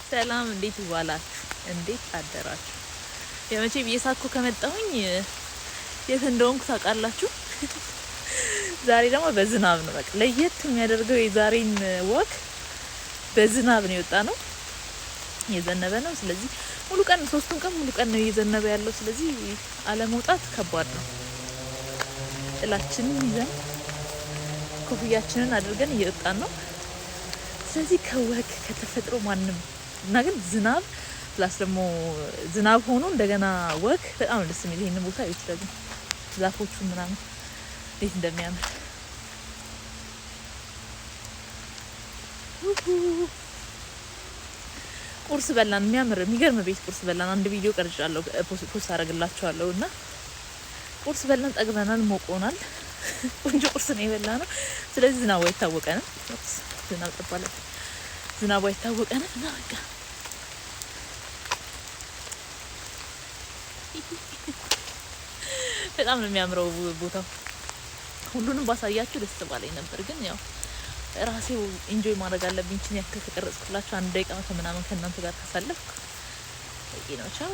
ሰላም፣ እንዴት ዋላችሁ? እንዴት አደራችሁ? የመቼም እየሳኩ ከመጣሁኝ የት እንደሆንኩ ታውቃላችሁ። ዛሬ ደግሞ በዝናብ ነው። በቃ ለየት የሚያደርገው የዛሬን walk በዝናብ ነው የወጣነው። እየዘነበ ነው። ስለዚህ ሙሉ ቀን፣ 3ቱን ቀን ሙሉ ቀን ነው እየዘነበ ያለው። ስለዚህ አለመውጣት ከባድ ነው። ጥላችንን ይዘን ኮፍያችንን አድርገን እየወጣን ነው። ስለዚህ ከ walk ከተፈጥሮ ማንም እና ግን ዝናብ plus ደግሞ ዝናብ ሆኖ እንደገና walk በጣም ደስ የሚል። ይሄንን ቦታ እዩት ደግሞ፣ ዛፎቹ ምናምን እንዴት እንደሚያምር። ውሁ! ቁርስ በላን። የሚያምር የሚገርም ቤት ቁርስ በላን። አንድ ቪዲዮ ቀርጫለሁ፣ post አደርግላችኋለሁ። እና ቁርስ በላን፣ ጠግበናል፣ ሞቆናል። ቆንጆ ቁርስ ነው የበላነው። ስለዚህ ዝናቡ አይታወቀንም። ዝናብ ጠባለ፣ ዝናቡ አይታወቀንም እና በቃ በጣም ነው የሚያምረው ቦታው። ሁሉንም ባሳያችሁ ደስ ባለኝ ነበር፣ ግን ያው ራሴው enjoy ማድረግ አለብኝ። ችን ያክል ከቀረጽኩላችሁ፣ 1 ደቂቃ ከምናምን ከእናንተ ጋር ካሳለፍኩ በቂ ነው። ቻው።